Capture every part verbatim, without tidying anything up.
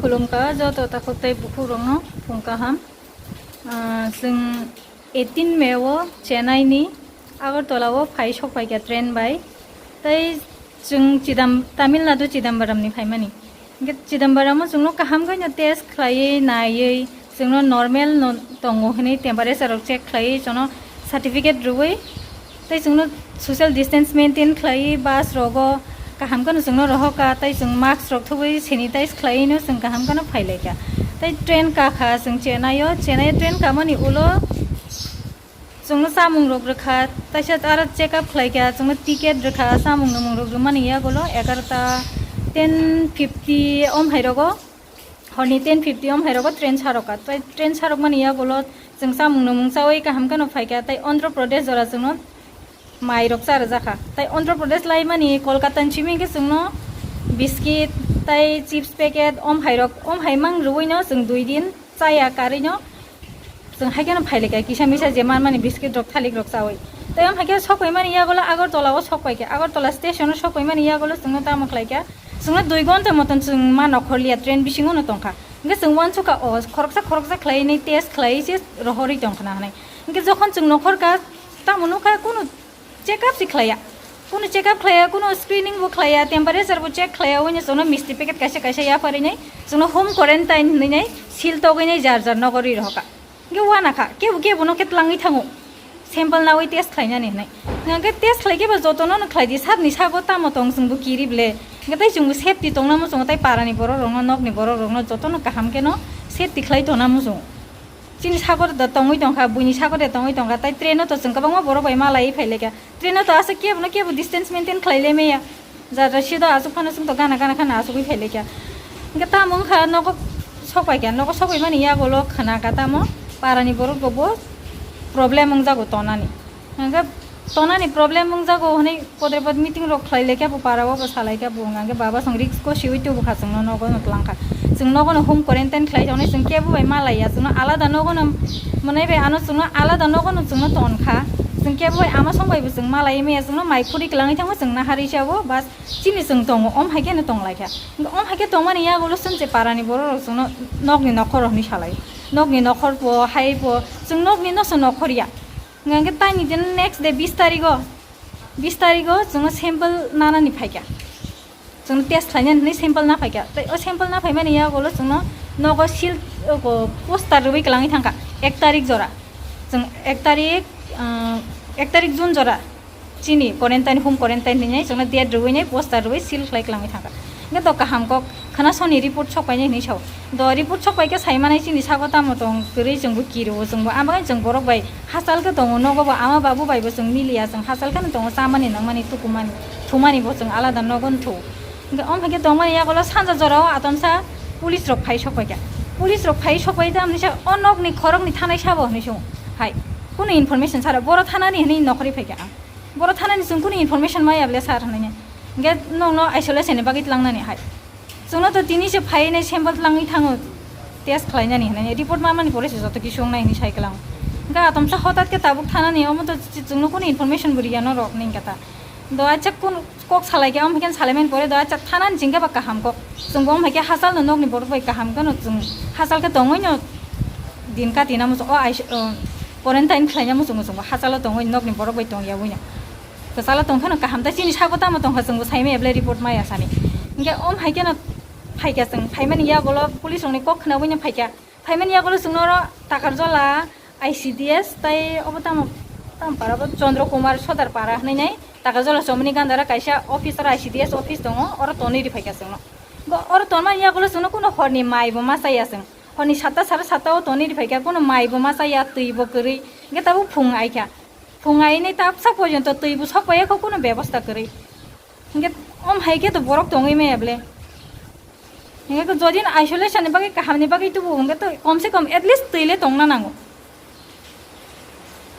Khulumkha joto takhuk tei bukhukrokno phung kaham. Ah, chwng eighteen May o Chennai ni Agartala o phai sok phaikha train bai. Tei chwng Chidam-, Tamil Nadu Chidambaram ni phaimani. Hwnkhe Chidambaram o chwngno kaham khe no test khlaiwi naiwi chwngno normal no tongo hwnwi temperature rok check khlaiwi chwngno certificate rwui tei chwngno social distance maintain khlaiwi bus rogo kaham kheno chwngno rohorkha tei chwng mask rok thubui sanitize khlaiwino chwng kaham kheno phailaikha. Tei train kakha chwng Chennai o, Chennai o train kamani ulo chwngno chamung rok rwkha, taisa aro check up khlaikha, chwngno ticket rwkha, chamung nwmung rok rwmani yagulo egarota ten fifty om hai rogo, horni ten fifty om hai rogo train sarokha. Tai train sarokmani yagulo chwng chamung nwmung chawi kaham kheno phaikha, tai Andhra Pradesh jora chwngno mai rok cha rwjakha. Tai Andhra Pradesh laimani Kolkata ni simi hwnkhe chwngno biscuit tai chips packet om hai rok, om hai mang rwino chwng dui din chaya karino chwng hai kheno phailaikha kisa misa je manmani biscuit rok thalik rok chawi. Tai om hai khe sok paimani yagulo Agartala o sok paikha, Agartala station o sok paimani yagulo chwngno tamo khlaikha, chwngno dui gonta moton chwng ma nokhorliya train bisingo no tongkha. Hwnkhe chwng uansukha o khoroksa khoroksa khlaiwi test khlaiwi se rohorwi tongkha na hwnwi. Hwnkhe jokhon chwng nokhorkha tamo nukha kunu check up se khlaiya, kunu check up khlaiya, kunu screening bo khlaiya, temperature bo check khlaiya, oino chwngno misti packet kaisa kaisa yapharwi nai chwngno home quarantine hwnwi nai seal togwi nai jar jar nogo rwi rohorkha. Hwnkhe uanakha kebo kebo no khe tlangwi thango sample nawi test khlainani hwnwi. Hwnkhe test khlai khe bo jotono no khlai di, sabni sago tamo tong chwngbo kiri ble. Hwnkhe tei chwngbo safety tongna muchungo, tei parani borok rokno, nokni borok rokno jotono kaham kheno safety khlai tongna muchungo. Chini sagor da tongwi tongkha, buini sagor da tongwi tongkha, tai train o to chwng kwbangma borok bai malaiwi phailaikha. Train o to aswk kebo no kebo distance maintain khlai lai maya. Jara sida aswk phano chwng to gana gana khana aswkwi phailaikha. Hwnkhe tamo wngkha nogo sokpaikha, nogo sokpaimani yagulo khna kha tamo parani borok bo problem wngjago tonani. Hwnkhe tonani problem wngjago hwnwi podre pod meeting rok khlai lai khe bo para o bo salai khe bo wngkha. Hwnkhe baba chwng risk o siwi tubu kha chwngno nogo no twlang kha. Chwng nogo no home quarantine khlai tongnai, chwng kebo bai malaiya, chwngno alada nogo no mwnai bai ano chwngno alada nogo no chwngno ton kha. Chwng kebo bai ama song bai bo chwng malai maya, chwngno mai khuri kwlangwi thango chwng naharwi chabo bas chini chwng tongo, om hai khe no tong lai kha. Hwnkhe om hai khe tongmani yagulo chwng je parani borok rok chwngno nokni nokhor hwnwi salai. Nokni nokhor bo hai bo chwng nokni no se nokhor ya. Hwnkhe taini din next day bis tarigo, bis tarigo chwngno sample nanani phaikha. Chwngno test khlainani hwnwi sample na phaikha. Tei o sample na phaimani yagulo chwngno nogo seal, oko poster rwui kwlangwi thangkha ek tarik jora. Chwng ek tarik, ah, ek tarik June jora chini quarantine, home quarantine hinwi chwngno date rwui nai poster rwui seal khlai kwlangwi thangkha. Hwnkhe to kaham kok khna soni report sok painai hinwi sao. Do report sok pai khe sai manai chini sago tamo tong kwrwi chwngbo kiro, chwngbo ama chwng borok bai hachal khe tongo, nogo bo ama babu bai bo chwng miliya, chwng hachal kheno tongo, chamani nangmani tukumani thumani bo chwng alada nogo no thu. Hwnkhe om hai khe tongmani yagulo sanja jorao atomsa police rok phai sok pai kha. Police rok phai sok pai tamni sa o nokni khorokni thanai sabo hinwi song hai. Kunu information sara boro thanani hinwi nokhorwi phai kha ang. Boro thanani chwng kunu information maya ble sir hinwi. Hwnkhe nokno isolation ni bagwi tlangnani hai. Chwngno to tini se phai nai sample tlangwi thango test khlainani hinwi report mamani pore se joto kisu wngnai hinwi sai kwlang. Hwnkhe atomsa hotat khe tabuk thanani omo to ch-, chwngno kunu information bo riya norok hwnwi hwnkhe ta. Do acha kun kok salai khe omo khe salaimani pore do acha thanani chwng khe ba kaham kok. Chwngbo omo hai khe hachal no nokni borok bai kaham kheno chwng hachal khe tongwi no din kati na muchung o ais-, o quarantine khlaina muchungo chwngbo hachalo tongwi nokni borok bai tongya wi no. Kwchalo tong phano kaham, tei chini sago tamo tong kha, chwngbo sai maya belai report maya sani. Hwnkhe om hai kheno phai kha, chwng phaimani yagulo police rokni kok khnaui no phai kha. Phaimani yagulo chwngno oro Takarjola I C D S tei obo tamo, tamo para bo Chandra Kumar Sodar para hwnwi nai Takarjola Chomoni Gandara kaisa office, oro I C D S office tongo, oro tonwi ri phai kha chwngno. Bo oro tonmani yagulo chwngno kuno horni mai bo ma chaya chwng. Horni satta sare satta o tonwi ri phai kha, kuno mai bo ma chaya, twi bo kwrwi. Hwnkhe tabuk phung ai kha. Phung aini ta bwsa porjonto twi bo sok pai kho, kuno bebosta kwrwi. Hwnkhe om hai khe to borok tongwi maya ble. Hwnkhe jodi no isolation ni bagwi, kaham ni bagwi tubu, hwnkhe to kom se kom at least twi le tongna nango.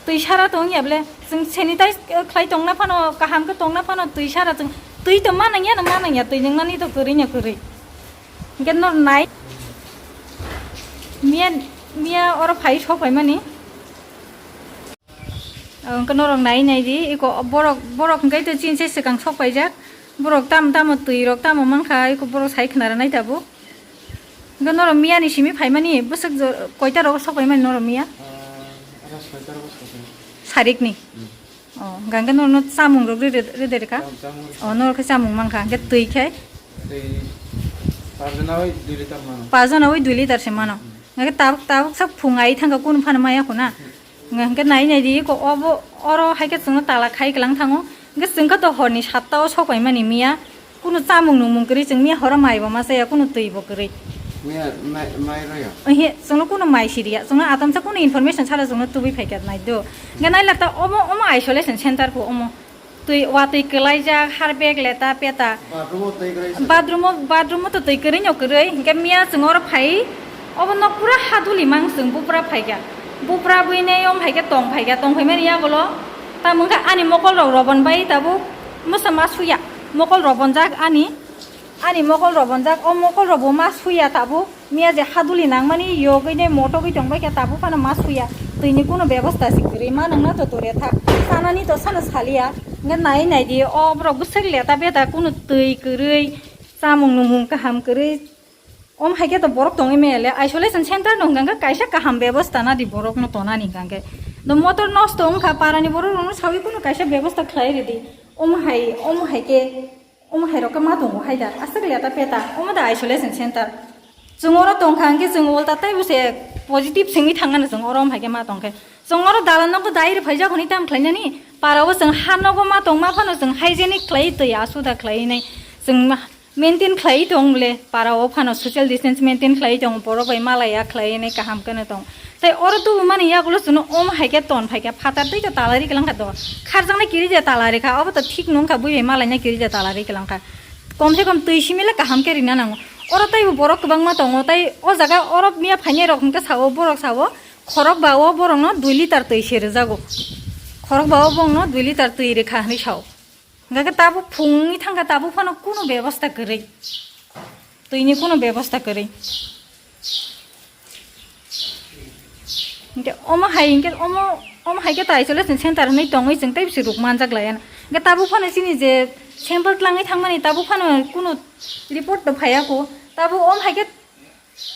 Twi sara tong ya ble. Chwng sanitize khlai tongna phano, kaham khe tongna phano twi sara chwng twi to ma nang ya, no ma nang ya, twi nang nani to kwrwi no kwrwi. Hwnkhe nor nai miya, miya oro phai sok phaimani. Hwnkhe norok nai nai di, iko borok, borok hwnkhe to chini se swkang sok paijak. Borok tamo tamo twi rok tamo mankha, iko borok sai khna rwnai tabuk. Hwnkhe norok miyani simi phaimani bwswk jo-, koita rogo sok paimani norok miya? Ah, aro soita rogo sok paimani. Sarikni? Hmm. Oh, hwnkhe norokno chamung rok ride, ride rwkha? Cham-, chamung rwkha. Oh, norok khe chamung mankha, hwnkhe twi khe? Twi pajana oi dui liter mano. Pajana oi dui liter se mano. Hmm. Hwnkhe tabuk, tabuk sak phung ai thangkha kunu phano maya khuna? Hmm. Hwnkhe nai nai di, ko obo, oro hai khe chwngno tala khai kwlang thango. Hwnkhe chwng khe to horni satta o sok paimani miya. Kunu chamung nungmung kwrwi chwng miya horo mai bo ma chaya, kunu twi bo kwrwi. Miya mai, mai rwya? Ohe, chwngno kunu mai siriya. Chwngno atamsa kunu information sara chwngno tubui phaikha nai do. Hwnkhe nai lakta omo, omo isolation center pho omo. Twi, watwi kwlaijak, harbek leta peta. Bathroom o twi kwrwi se. Bathroom o, bathroom o to twi kwrwi no kwrwi. Hwnkhe miya chwng oro phai, obo nok pura haduli mang chwng bupra phaikha. Bupra buinei om phaikha, tong phaikha, tong phaimani yagulo. Tamo wngkha ani mokol rok robon bai tabuk mwsa ma suya. Mokol robonjak ani, ani mokol robonjak, o mokol rok bo ma suya tabuk. Miya je haduli nangmani yogwi ne motogwi tongbai khe tabuk phano ma suya. Twini kuno bebosta se kwrwi ma nangna to dure thak. Sanani to sano saliya. Hwnkhe nai nai di o borok bwswk leta beta kuno twi kwrwi, chamung numung kaham kwrwi. Om hai khe to borok tongwi maya le isolation center no hwnkha khe kaisa kaham bebosta na di borok no tonani hwnkha khe. Do motor nosto wngkha parani borok rokno sawi kuno kaisa bebosta khlai ridi. Om hai, om hai khe Omo hai rok khe ma tongo hai da, aswk leta peta, omo da isolation center. Chwng oro tong kha hwnkhe chwng ulta teibo se positive sengwi thang mano chwng oro omo hai khe ma tong khe. Chwng oro dalan nogo dai rw phaijak hwnwi tam khlainani, para o chwng ha nogo ma tong ma phano chwng hygienic khlai twi asuda khlai nai chwng ma-, maintain khlai tong le, para o phano social distance maintain khlai tong, borok bai malaya khlai nai kaham khe no tong. Tei oro tubumani yagulo chwngno omo hai khe ton phai khe phatar twi to talari kwlang kha do. Kharjaknai kiri je talari kha, obo to thik nung kha, bui bai malaina kiri je talari kwlang kha. Kom se kom twi simi le kaham khe rina nango. Oro taibo borok kwbangma tongo, tei o jaga oro miya phainai rok hwnkhe sao, borok sao, khorok ba o borokno dui liter twi se rwjago. Khorok ba o borokno dui liter twi rwkha hwnwi sao. Hwnkhe tabuk phungni thangkha, tabuk phano kuno bebosta kwrwi, twini kuno bebosta kwrwi. Hwnkhe omo hai, hwnkhe omo, omo hai khe ta isolation center hwnwi tongwi chwng tei bisi ruk manjak laiya. Hwnkhe tabuk phano chini je sample tlangwi thangmani, tabuk phano kuno report to phaiya kho. Tabuk omo hai khe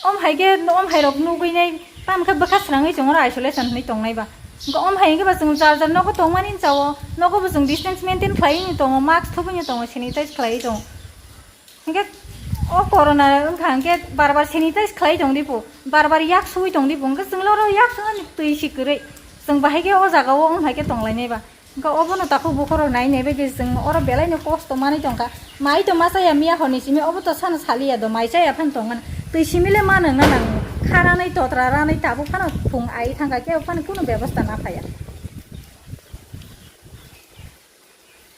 Om hai khe, om hai rok nugwi nai, tamo khe bwkha srangwi chwng oro isolation hwnwi tongnai ba. Hwnkhe om hai hwnkhe ba chwng jar jar nogo tongmani chao, nogo bo chwng distance maintain khlaiwi tongo, mask thubui tongo, sanitize khlaiwi tongo. Hwnkhe o corona wngkha hwnkhe bar bar sanitize khlaiwi tong dibo, bar bar yak suwi tong dibo, hwnkhe chwng oro yak swnani twi si kwrwi, chwng bahai khe o jaga o om hai khe tonglainai ba. Hwnkhe obono takhuk bukhuk rok nai nai bai khe chwng oro belai no kosto manwi tongkha. Mai to ma chaya miya horni simi, obo to sano saliya do, mai chaya phano tongmani. Twi simi le ma nangna nango. Kha ranai totra ranai tabuk phano phung ai thangkha, kebo phano kuno bebosta na phaiya.